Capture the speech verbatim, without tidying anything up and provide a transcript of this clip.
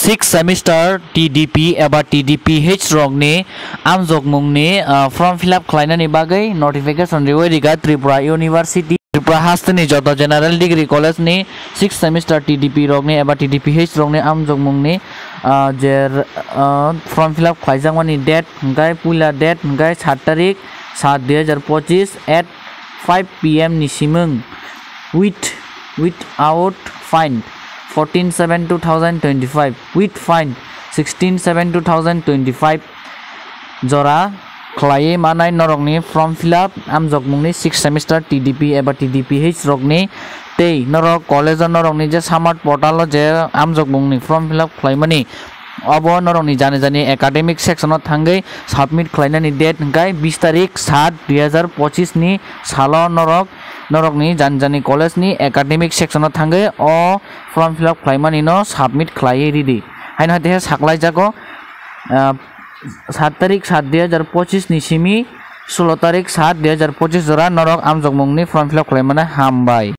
sixth semester T D P eba T D P H rokni amjokmungni, ah, form fill up khlainani bagwi notification riwi riga Tripura University. Tripura hasteni joto general degree college ni sixth semester T D P rokni eba T D P H rokni amjokmungni, ah, je, ah, form fill up khlaijakmani date hwnkhe puila date hwnkhe sat tarik sat dui hazar pochis at five P M ni simung with, without fine, fourteen seven two thousand twenty-five, with fine, sixteen seven two thousand twenty-five jora khlaiwi manai norokni form fill up amjokmungni sixth semester T D P eba T D P H rokni tei norok college o norokni je Samarth portal o je amjokmungni form fill up khlaimani obo norokni jani jani academic section o thangwi submit khlainani date hwnkhe bis tarik sat dui hazar pochis ni salo norok norokni jani jani college ni academic section o thangwi o form fill up khlaimani no submit khlaiwi ridi. Haino hai tehe saklai jago, ah, sat tarik sat dui hazar pochis ni simi sulo tarik sat dui hazar pochis jora norok amjokmungni form fill up khlaimani hambai.